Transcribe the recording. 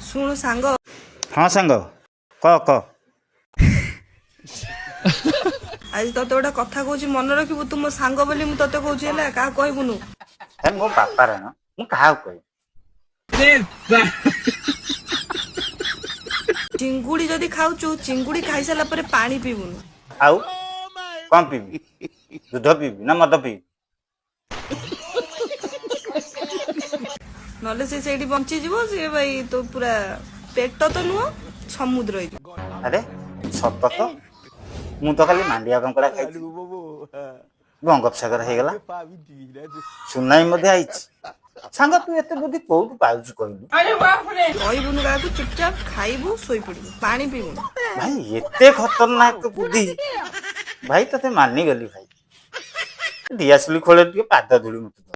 ଶୁଣୁ ସାଙ୍ଗ। ହଁ ସାଙ୍ଗ, କହ କହ। ଆଜି ତତେ ଗୋଟେ କଥା କହୁଛି, ମନେ ରଖିବୁ। ତୁ ମୋ ସାଙ୍ଗ ବୋଲି ମୁଁ ତତେ କହୁଛି, ହେଲା? କାହାକୁ କହିବୁନୁ। ହେ, ମୋ ବାପାର ନା, ମୁଁ କାହାକୁ କହିବି? ଚିଙ୍ଗୁଡି ଯଦି ଖାଉଛୁ, ଚିଙ୍ଗୁଡି ଖାଇସାରିଲା ପରେ ପାଣି ପିଇବୁନୁ। ଆଉ କଣ ପିଇବି? ଦୁଧ ପିଇବି ନା ମଦ ପିଇବି? ନହେଲେ ସେ ସେଇଠି ବଞ୍ଚିଯିବ। ସେ ଭାଇ ତୋ ପୁରା ପେଟ ତ ନୁହଁ, ସମୁଦ୍ର ହେଇଯିବ। ଆରେ ସତ ତ, ମୁଁ ତ ଖାଲି ମାଣ୍ଡିଆ କଙ୍କଡା ଖାଇଛି, ବଙ୍ଗୋପସାଗର ହେଇଗଲା, ସୁନାମି ମଧ୍ୟ ଆଇଛି। ସାଙ୍ଗ, ତୁ ଏତେ ବୁଦ୍ଧି କୋଉଠୁ ପାଉଛୁ କହିଲୁ? କହିବୁନୁ କାହାକୁ, ଚୁପଚାପ ଖାଇବୁ, ଶୋଇପଡିବୁ, ପାଣି ପିଇବୁନୁ। ଭାଇ, ଏତେ ଖତରନାକ ବୁଦ୍ଧି! ଭାଇ, ତତେ ମାନିଗଲି ଭାଇ। ଦିଆସିଲି ଖୋଳରେ ଟିକେ ପାଦ ଧୂଳି ମତେ ଦେ।